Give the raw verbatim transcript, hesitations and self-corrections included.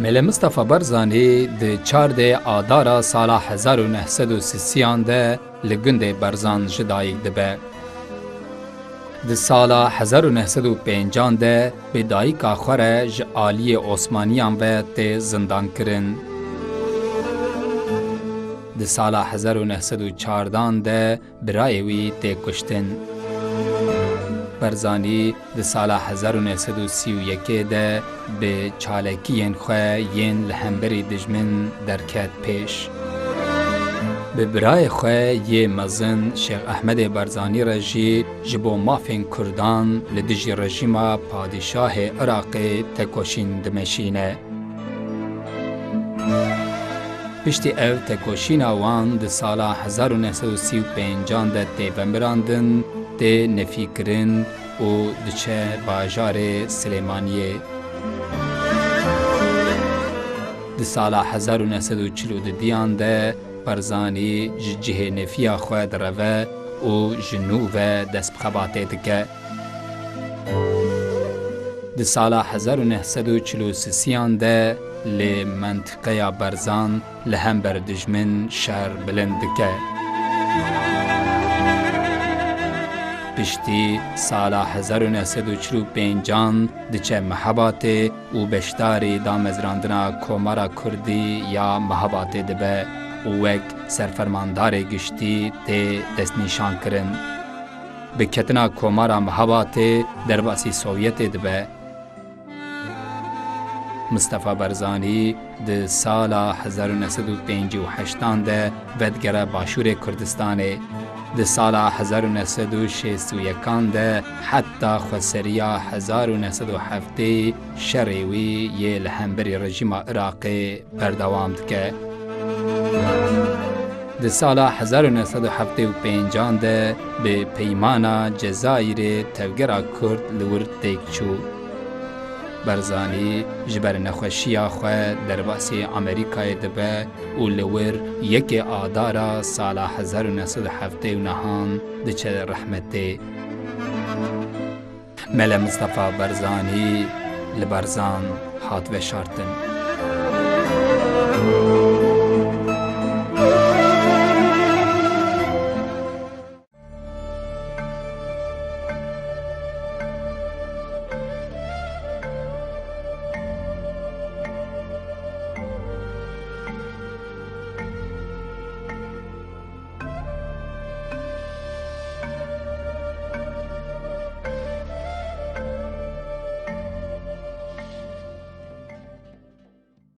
Mele Mistefa Barzanî di çardê Adara sala hezar û neh sed û sisiyan de li gundê Barzan ji dayik dibe. Di sala hezar û neh sed û pêncan de bi dayika xwe re ji aliyê Osmaniyan ve tê zindankirin. Di sala hezar û neh sed û çardan de birayê wî tê kuştin. Barzanî di sala hezar û neh sed û sî û yekê de bi çalakiyên xwe yên li hemberî dijmin derket pêş. Bi birayê xwe yê mezin Şêx Ehmedê Barzanî re jî ji bo mafên Kurdan li dijî rejîma padîşahê Iraqê tekoşîn dimeşîne. Piştî ev tekoşîna wan di sala hezar û neh sed û sî û pêncan de tê vemirandin, tê nefîkirin û diçe bajarê Silêmaniyê. Di sala hezar û neh sed û çil û dudiyan de Barzanî ji cihê nefiya xwe direve û ji nû ve dest bi xebatê dike. Di sala hezar û neh sed û çil û sisiyan de li mentiqeya Barzan li hember dijmin şer bilind dike. Piştî sala hezar û neh sed û çil û pêncan diçe Mehebatê û beşdarî damezrandina Komara Kurdî ya Mehebatê dibe û wek serfermandarê giştî tê destnîşankirin. Bi ketina Komara Mehebatê derbasî Sovyetê dibe. Mistefa Barzanî di sala hezar û neh sed û pêncî û heştan de vedigere Başûrê Kurdistanê. Di sala hezar û neh sed û şêst û yekan de heta xweseriya hezar û neh sed û heftê şerê wî yê li hemberî rejîma Iraqê berdewam dike. Di sala hezar û neh sed û heftê û pêncan de bi peymana Cezayirê tevgera Kurd li wir têk çû. Barzanî ji ber nexweşiya xwe derbasî Amerîkayê dibe û li wir yekê Adara sala hezar û neh sed û heftê û nehan diçe rehmetê. Mele Mistefa Barzanî li Barzan hat veşartin.